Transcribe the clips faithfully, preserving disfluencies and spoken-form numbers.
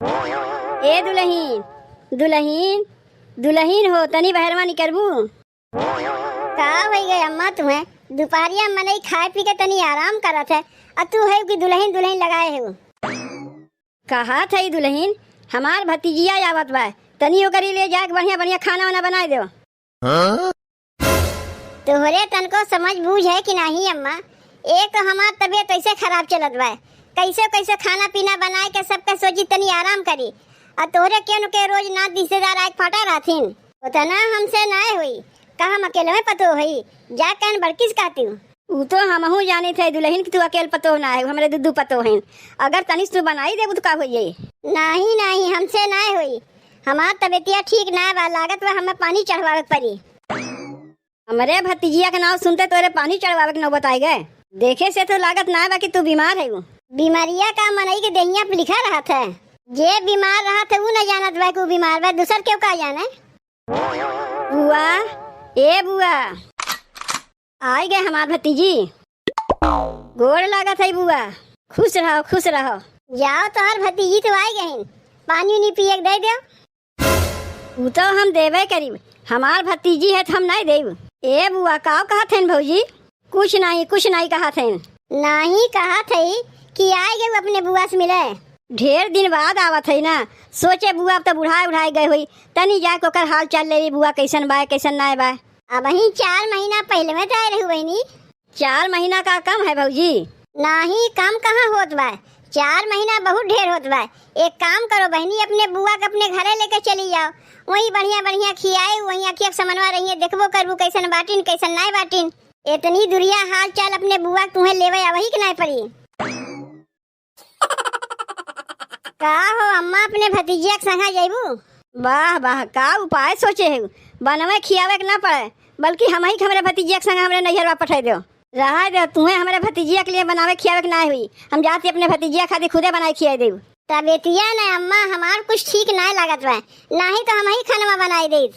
ए दुलहिन, दुलहिन, दुलहिन हो, तनी बहरवा निकरबू? का होइ गए अम्मा तुहें? दुपहरिया मनई खाए पी के तनी आराम करत है, अ तू है कि दुलहिन दुलहिन लगाए है। कहत है दुलहिन, हमार भतीजिया आवत बा, तनी ओकरी ले जाके बढ़िया बढ़िया खाना वाना बनाए देव। हाँ? तोहरे तनको समझ बूझ है कि नाही अम्मा? एक तो हमार तबीयत ऐसे खराब चलत बा, कैसे कैसे खाना पीना बनाए के सबके सोची तनी आराम करी, और तोहरे केन के रोज नात रिश्तेदार आए फाटा रहथिन। उतना हमसे नाय होई, का हम अकेले में पतो होई, जा कहन बड़किस कहती हूँ। ऊ तो हमहू जानित है दुलहिन कि तू अकेल पतो ना है, हमरे दू दू पतो हैं। अगर तनिस तू बनाई देबू तो का होई? नाही नाही, हमसे नाय होई, हमार तबीयतिया ठीक ना बा, लागत बा हमें पानी चढ़वावे के पड़ी। हमरे भतीजिया के नाव सुनते तोरे पानी चढ़वावे के नौबत आइ गए। देखे से तो लागत ना बा कि तू बीमार है। बीमारिया का मनई के देहिया पे लिखा रहत है। जे बीमार रहत है ऊ न जानत बा कि ऊ बीमार बा, दूसर केहू का जाने। बुआ, ए बुआ, आइ गए हमार भतीजी। गोड़ लागत है बुआ, खुश रहो, खुश रहो। जाओ, तोहर भतीजी तो आइ गइन, पानी उनी पिए के दे दो। ऊ तो हम देबे करीब, हमार भतीजी है तो हम नहीं देब। ए बुआ, काव कहत हन भौजी? कुछ नहीं, कुछ नहीं कहत हन। नहीं कहत है कि आइ गए अपने बुआ से मिले। ढेर दिन बाद आवत है ना, सोचे बुआ अब तो बुढ़ाए उढ़ाए गए हुई, तनी जाके ओकर हाल चाल ले ली, बुआ कैसन बा, कैसन नाय बा। अबहीं चार महीना पहिले में तो आए रहू बहिनी। चार महीना का कम है भौजी? नाही, कम कहाँ होत बा, चार महीना बहुत ढेर होत बा। एक काम करो बहिनी, अपने बुआ के अपने घरे लेके चली जाओ, वहीं बढ़िया बढ़िया खियाए, वहीं अखिया के समनवा रहिए, देखबो करबू कैसन बाटिन कैसन नाय बाटिन। इतनी दुरिया हाल चाल अपने बुआ के तुहें लेवे आवही के नाय पड़ी। का हो अम्मा, अपने भतीजिया के संगा जइबू? वाह वाह, का उपाय सोचे है, बनवे खियावे के ना पड़े, बल्कि हमही के हमरे भतीजिया के संगा हमरे नैहरवा पठाई दो। रहा दो, तुहें हमरे भतीजिया के लिए बनावे खियावे के ना हुई, हम जाती अपने भतीजिया खातिर खुदे बनाए खियाई देब। तबेतिया ना अम्मा, हमार कुछ ठीक ना लागत बा, नाही तो हमही खानवा बनाई देब।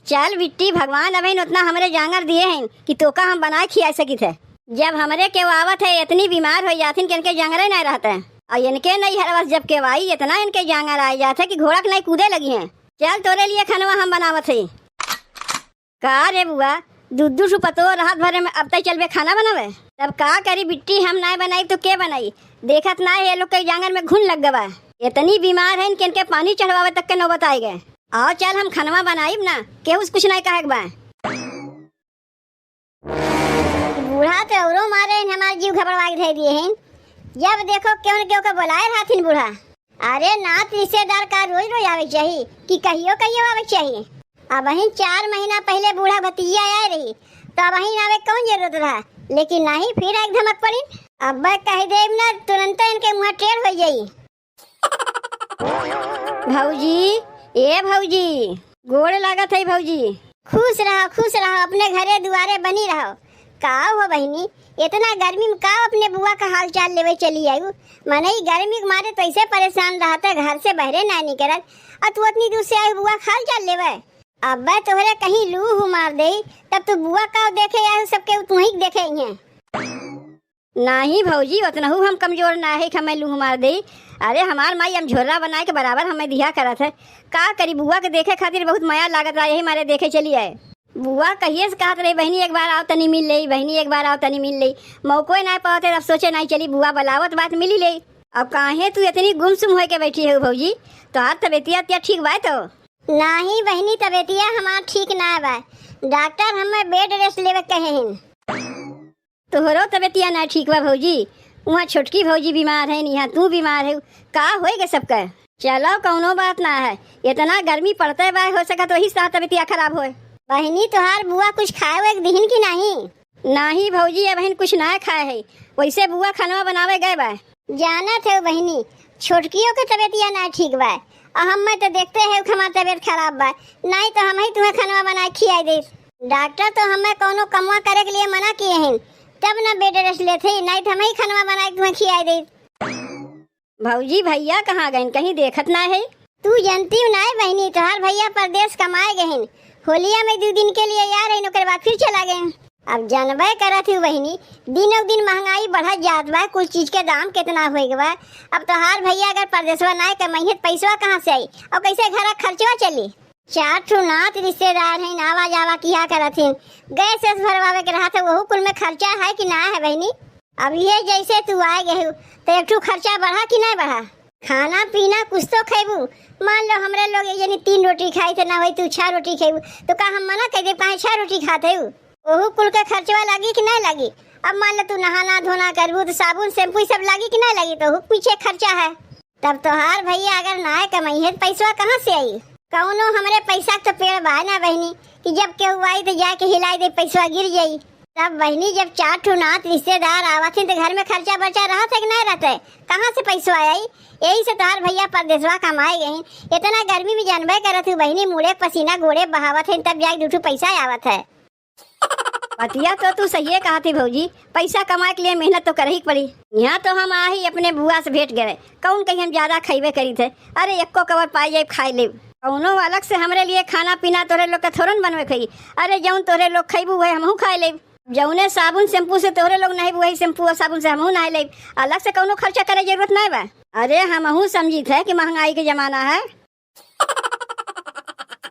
चल बिट्टी, भगवान अबहिन उतना हमरे जांगर दिए हैं कि तोका हम बनाए खिया सकित है। जब हमरे केहू आवत है, इतनी बीमार हो जाथिन कि इनके जांगरे नहीं रहते। और इनके नैहरवा से जब केहू आई, इतना इनके जांगर आए जात है कि घोड़ा के नहीं कूदे लगी हैं। चल, तोरे लिए खनवा हम बनावत है। का रे बुआ, दू दू ठो पतोह रात भरे में अब तक चलबे खाना बनावे? तब का करी बिट्टी, हम नाय बनाई तो के बनाई? देखत ना है, ये लोग के जांगर में घुन लग गवा। इतनी बीमार है कि इनके पानी चढ़वावे तक के नौबत आए गए। आओ चल, हम खनवा बनाइब ना, केहू से कुछ नहीं कहे के बा। बूढ़ा तो औरो मारे हैं, हमार जीव घबड़वा के धर दिए हैं। जब देखो केहू न केहू के बोलाए रहथिन बूढ़ा। अरे नात रिश्तेदार का रोज रोज आवे के चाही कि कहियो कहियो आवे के चाही? अबहिन चार महीना पहिले बूढ़ा भतीजिया आए रही, तो अबहिन आवे कौन जरूरत रहा? लेकिन नहीं, फिर एक धमक पड़ी। अब कह देब ना, तुरंत इनके मुँह टेढ़ हो जाई। भौजी, ए भौजी, गोड़ लागत है भौजी। खुश रहो, खुश रहो, अपने घरे दुआरे बनी रहो। का हो बहिनी, इतना गर्मी में का अपने बुआ का हाल चाल लेवे चली आयु? मनई गर्मी के मारे तो ऐसे परेशान रहत है, घर से बहरे ना निकलत, और तू इतनी दूर से आयु बुआ का हाल चाल लेवे? अब्बे तोहरे कहीं लू हू मार दे, तब तू बुआ का देखे आयु, सबके तुही के देखे ही हैं। नाही भौजी, ओतनहू हम कमजोर ना है कि हमें लूह मार देई। अरे हमार माई अमझोरा बनाए के बराबर हमें दिहा करत है। का करी, बुआ के देखे खातिर बहुत मया लागत रहा, यही मारे देखे चली आए। बुआ कहिए से कहत रही, "बहिनी एक बार आओ तनी मिल लेई, बहिनी एक बार आओ तनी मिल लेई।" मौको ही ना पावत है, अब सोचे नहीं चली बुआ बुलावत बात मिली लेई। अब काहे तू इतनी गुमसुम होए के बैठी है भौजी? तोहार तबीयतिया तिया ठीक बा तो? नाही बहिनी, तबीयतिया हमार ठीक ना बा, डॉक्टर हमें बेड रेस्ट लेवे कहे हैं। तोहरो तबीयतिया ना ठीक बा भौजी, उहाँ छोटकी भौजी बीमार है, इहाँ तू बीमार है, का होए गे सबका? चलो कौनो बात ना है, इतना गर्मी पड़ते बा, हो सकत वही साथ तबीयतिया खराब होए। बहिनी तोहार बुआ कुछ खाए हुए दिहिन कि नाही? नाही भौजी, अबहिन कुछ ना खाए है, वैसे बुआ खनवा बनावे गए बा। जानत है बहिनी, छोटकियों के तबीयतिया ना ठीक बा, और हमें तो देखते है हमार तबीयत खराब बा, नहीं तो हम ही तुम्हें खनवा बनाए खियाई देत। डॉक्टर तो हमें कौनो कमवा करे के लिए मना किए हैं, तब ना बेड रेस्ट लेते, नहीं तो हम ही खनवा बनाए तुम्हें खियाई देत। भौजी, भैया कहाँ गइन, कहीं देखत ना है? तू जनती ना है बहिनी, तोहार भैया परदेस कमाए गइन, होलिया में दू दिन के लिए आ रही, ओकर बाद फिर चला गए। अब जानबे करत ही बहिनी, दिनों दिन महंगाई बढ़त जात बा, कुल चीज के दाम केतना होइ गवा। अब तोहार भइया अगर परदेसवा नाय कमइहें त पइसवा कहाँ से आई? अउर कइसे घरा खर्चवा चली? चार ठो नात रिस्तेदार हइन, आवा जावा किहा करत हइन। गैस वैस भरवावे के रहत है, वहू कुल में खर्चा है कि ना है बहिनी? अब इहे जइसे तू आए गए हो, त एक ठो खर्चा बढ़ा कि ना बढ़ा? खाना पीना कुछ तो खइबू। मान लो हमरे लोग एक जनी तीन रोटी खाई थे, ना होई तू छह रोटी खइबू, तो का हम मना कइ देब, काहे छह रोटी खात है? ओहू कुल के खर्चवा लागी कि ना लागी? अब मान लो तू नहाना धोना करबू, तो साबुन shampoo ई सब लागी कि ना लागी? तो ओहू पीछे खर्चा है। तब तोहार भइया अगर नाय कमइहें, त पइसवा कहाँ से आई? कउनो हमरे पइसा के तो पेड़ बा ना बहिनी, कि जब केहू आई त जाके हिलाई दे, पइसवा गिर जाई। तब बहिनी, जब चार ठो नात रिस्तेदार आवत हैं, त घर में खर्चा बर्चा रहत है कि नाय रहत है? कहाँ से पइसवा आई? यही से तोहार भइया परदेसवा कमाए गए हैं। इतना गर्मी में जानबे करत हूँ बहिनी, मुड़े पसीना गोड़े बहावत हैं, तब जाके दू ठो पइसा आवत है। बतिया तो तू सहिए कहत ही भौजी, पइसा कमाए के लिए मेहनत तो करही के पड़ी। इहाँ तो हम आही अपने बुआ से भेंट गए, कउन कहीं हम ज्यादा खइबे करी थे। अरे एक्को कवर पाइ जाइब खाइ लेब। कउनो अलग से हमरे लिए खाना पीना तोहरे लोग के थोरन बनवे के होई। अरे जउन तोहरे लोग खइबू उहे हमहूँ खाइ लेब। जउने साबुन shampoo से तोहरे लोग नहइबू उहे shampoo अउर साबुन से हमहूँ नहाइ लेब। अलग से कउनो खर्चा करे जरूरत नाहीं बा। अरे हमहूँ समझित है कि महंगाई के जमाना है।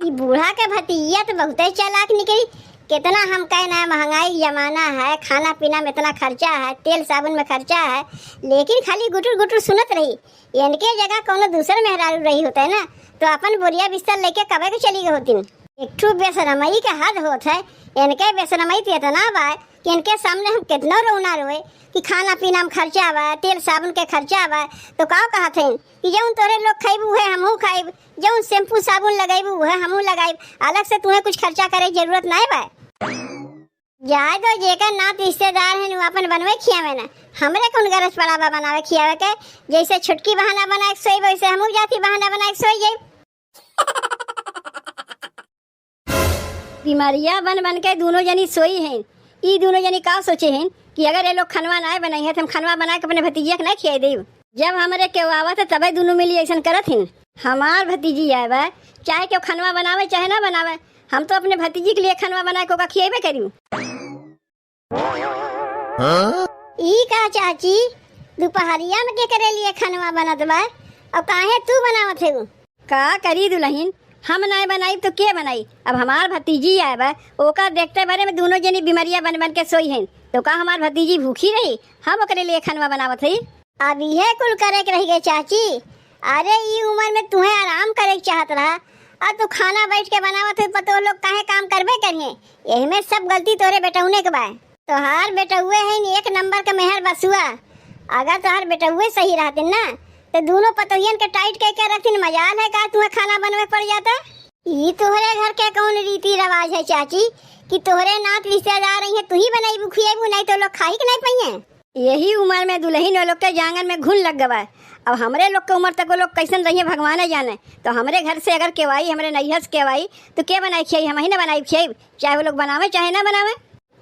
ई बूढ़ा के भतीजिया तो बहुते चालाक निकली। केतना हम कहे ना, महंगाई के जमाना है, खाना पीना में इतना खर्चा है, तेल साबुन में खर्चा है, लेकिन खाली गुटुर गुटुर सुनत रही। इनके जगह कउनो दूसर मेहरारू रही होते ना, तो अपन बोरिया बिस्तर लेके कबे के चली गई होतिन। एक ठो बेशरमई के हद होत है। इनके बेशरमई तो इतना बा कि इनके सामने हम केतनो रोना रोए कि खाना पीना में खर्चा बा, तेल साबुन के खर्चा बा, तो का कहत हैं कि जउन तोहरे लोग खइबू उहे हमहूँ खाइब, जउन shampoo साबुन लगइबू उहे हमहूँ लगाइब, अलग से तुहें कुछ खर्चा करे के जरूरत नाहीं बा। जाए दो, जेकर नात रिस्तेदार हैं, उ आपन बनवे खियावे ना, हमरे कउन गरज पड़ा बा बनावे खियावे के? जइसे छोटकी बहाना बनाए के सोई, वइसे हमहूँ जाती बहाना बनाए के सोई जाइब। बीमारिया बन बन के दूनो जनी सोई हैं। ई दूनो जनी का सोचे हैं कि अगर ये लोग खनवा नाय बनाई है, तो हम खनवा बना के अपने भतीजिया के नाय खियाई देब। जब हमरे केहू आवत है, तबे दूनो मिली अइसन करत हैं। हमार भतीजी आए बा, चाहे केहू खनवा बनावे, चाहे ना बनावे, हम तो अपने भतीजी के लिए खनवा बना के ओका खियाबे करी। हाँ? ई का चाची, दुपहरिया में केकरे लिए खनवा बनत बा? अउर काहे तू बनावत है? का करी दुलहिन, हम नाय बनाई तो के बनाई? अब हमार भतीजी आए बा, ओका देखते भरे में दूनो जनी बीमारिया बन बन के सोई हैं, तो का हमार भतीजी भूखी रही? हम ओकरे लिए खनवा बनावत हई। अब इहे कुल करे के रहि गए चाची। अरे ई उमर में तुहें आराम करे के चाहत रहा, अउर तू खाना बैठ के बनावत है, पतोह लोग काहे काम करबे करिहें? यही में सब गलती तोहरे बेटौने के बा। तोहार बेटौए है न एक नंबर के मेहर बसुआ। अगर तोहार बेटौए सही रहतिन ना, तो दूनो पतोहियन के tight कइ के रखतिन। मजाल है का तुहें खाना बनवे पड़ जाता? ई तोहरे घर के कौन रीति रिवाज है चाची कि तोहरे नात रिश्तेदार अइहें, तू ही बनइबू खियइबू, नाहीं तो लोग खाही के नाहीं पइहें? यही उमर में दुलहिन वो लोग के जांगन में घुन लग गवा। अब हमरे लोग के उमर तक वो लोग कइसन रहिहें भगवाने जाने। तो हमरे घर से अगर केवाई, हमरे नइहर से केवाई, तो के बनाई खियाई? हमही न बनाई खियाई, चाहे वो लोग बनावे चाहे ना बनावे।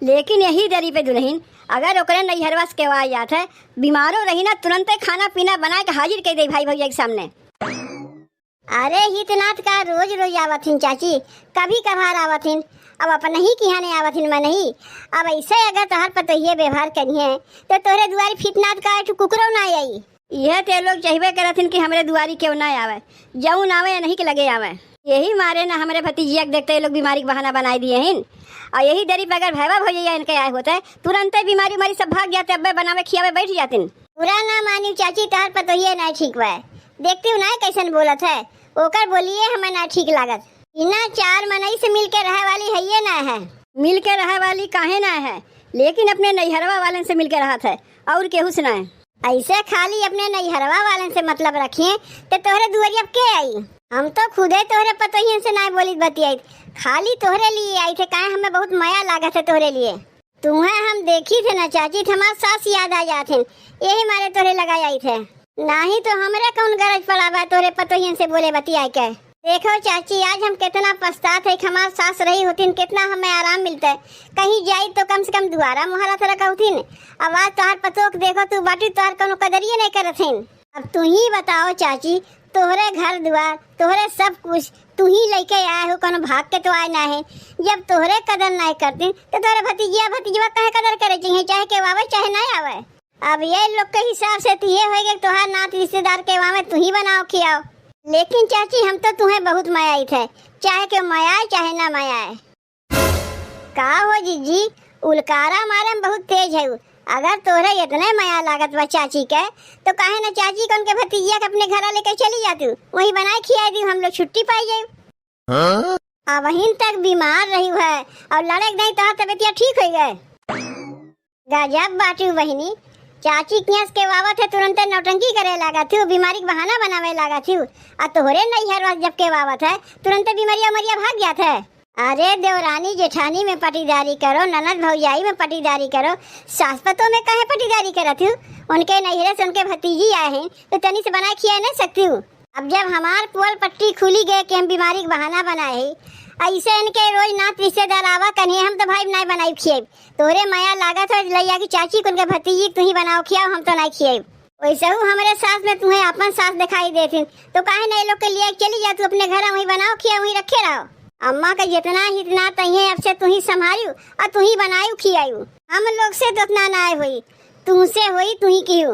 लेकिन यही दरी पे दुलहिन अगर ओकरे नइहरवा से केवाई जात है, बीमारो रही ना, तुरंते खाना पीना बनाए के हाजिर कइ देई भाई भौजाई के सामने। अरे हित नात का रोज रोज आवत हिन चाची, कभी कभार आवत हिन। अब अपनहीं किहाँ नाहीं आवत हिन मनही। अब अइसे अगर तोहार पतोहिए व्यवहार करिहें, तो तोहरे दुआरी हित नात का एक ठो कुकुरो नाहीं आई। इहे ते लोग चहिबे करत हिन कि हमरे दुआरी केहू नाहीं आवे, जउन आवे इनहीं के लगे आवे। यही मारे ना हमरे भतीजिया के देखते ये लोग बीमारी के बहाना बनाइ दिए हिन। अउर यही दरी पे अगर भैया भौजैया इनके आए होते, तुरंते बीमारी उमारी सब भाग जाते, अब्बे बनावे खियावे बैठ जातिन। बुरा ना मानिउ चाची, तोहार पतोहिए नाहीं ठीक बा। देखतिउ नाहीं कइसन बोलत है, ओकर बोलिए हमें नाहीं ठीक लागत। इना चार मनई से मिल के रहे वाली हइये नाहीं है। मिल के रहे वाली काहे नाहीं है, लेकिन अपने नइहरवा वालन से मिल के रहत है, अउर केहू से नाहीं। अइसे खाली अपने नइहरवा वालन से मतलब रखिहें, तो तोहरे दुआरी अब के आई? हम तो खुदे तोहरे पतोहियन से नाहीं बोलित बतियाइत, खाली तोहरे लिए आइत है, काहे हमें बहुत मया लागत है तोहरे लिए। तुहें हम देखित है ना चाची, त हमार सास याद आ जात है, यही मारे तोहरे लगा आइत है। नाहीं तो हमरे कौन गरज पड़ा बा तोहरे पतोहियन से बोले बतियाए के। देखो चाची, आज हम केतना पछतात है कि हमार सास रही होतिन, केतना हमें आराम मिलते। कहीं जाई तो कम से कम दुआरा मुहारा तो रखा होतिन। अब आज तोहार पतोह के देखो तू बाटी, तोहार कौनो कदरिये नाहीं करत हिन। अब तू ही बताओ चाची, तोहरे घर दुआर, तोहरे सब कुछ तुही लइके आए हो, कोनो भाग के तो आए ना है। जब तोहरे कदर नाहीं करतीं, तो तोहरे भतीजिया भतीजवा काहे कदर करे चाहिए, चाहे केहू आवे, चाहे ना आवे। अब ये लोग के हिसाब से तो ये होइगे कि तोहार नात रिश्तेदार केहू आवे, तुही बनाओ खियाओ। लेकिन चाची, हम तो तुहें बहुत मयाइत है, चाहे केहू मयाए, चाहे ना मयाए। का हो जिज्जी, उलकारा मारे में बहुत तेज है। अगर तोहरे इतने मया लागत बा चाची के, तो काहे ना चाची के उनके भतीजिया के अपने घरा लेके चली जातू, वहीं बनाए खियाए दी, हम लोग छुट्टी पाई जाई। हाँ? अबहिन तक बीमार रही है और लड़े के नहीं, तोहार तबियतिया ठीक हो गए। गजब बाटू बहिनी, चाची कियाँ से केहू आवत है, तुरंते नौटंकी करे लागत हू, बीमारी के बहाना बनावे लागत हू। आ तोहरे नैहर वास जब केहू आवत है, तुरंते बीमारिया उमरिया भाग जात है। अरे देवरानी जेठानी में पटीदारी करो, ननद भौजाई में पटीदारी करो, सास पतोह में काहे पटीदारी करत हू? उनके नैहरे से उनके भतीजी आए हैं, तो तनी से बनाए खिया नहीं सकती हू? अब जब हमार पोल पट्टी खुली गए कि हम बीमारी के बहाना बनाए है, ऐसे इनके रोज नात रिश्तेदार आवा कन्हे, हम तो भाई नाय बनाई खियाई। तोरे मया लागत है लैया की चाची कुन के भतीजी, तुही बनाओ खियाओ, हम तो नाय खियाई। वैसे हूँ हमरे सास में तुहें अपन सास दिखाई देती, तो काहे ना ये लोग के लिए चली जा तू अपने घर, वहीं बनाओ खियाओ, वहीं रखे रहो। अम्मा का जितना हित नात है अब से तुही संभालियो और तुही बनायू खियायू। हम लोग से तो उतना ना हुई, तुमसे हुई, तुही कियो।